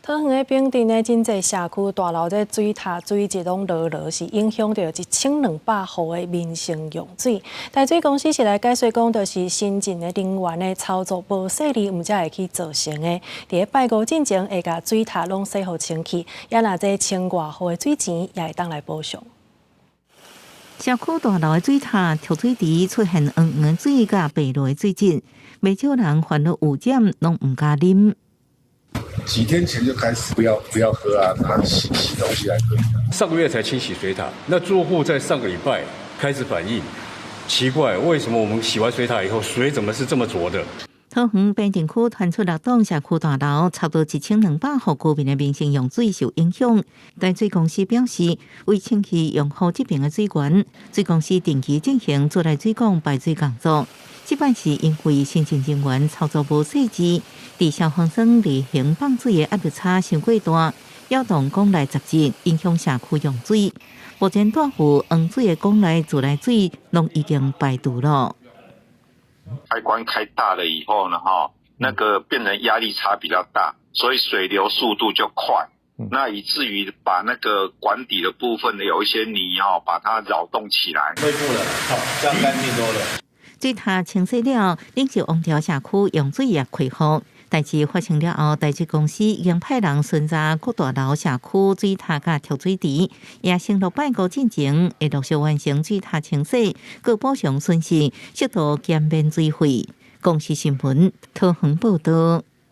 桃園的平鎮呢，真濟社區大樓這水塔水質攏濁濁，是影響著1200戶的民生用水。台水公司是來解釋講，就是新進的人員的操作無細膩，毋才會去造成的。佇咧拜五進前會共水塔攏洗予清氣，也若這千外戶的水錢也會當來補償。社區大樓的水塔蓄水池出現黃黃水佮白濁的水質，袂少人煩惱污染，攏毋敢啉。幾天前就開始不要不要喝啊，拿洗洗東西來喝。上個月才清洗水塔，那住戶在上個禮拜開始反映，奇怪，為什麼我們洗完水塔以後，水怎麼是這麼濁的？桃園平鎮區傳出六棟社區大樓，差不多1200戶居民的民生用水受影響。台水公司表示，為清去用戶這邊的水源，水公司定期進行自來水管排水工作。這擺是因為新進人員操作無細緻，佇消防栓例行放水的壓力差傷過大，擾動管內雜質，影響社區用水。目前大戶黃水的管內自來水攏已經排除了。開關開大了以後呢，哈，那個變成壓力差比較大，所以水流速度就快，那以至於把那個管底的部分有一些泥哈，把它擾動起來。恢復了，好，這樣乾淨多了。水塔清洗了，領袖王條社區用水也恢復。代誌發生了後，台水公司已經派人巡查各大樓社區水塔佮蓄水池，也承諾拜五進前會陸續完成水塔清洗，閣補償損失，適度減免水費。公視新聞桃園報道。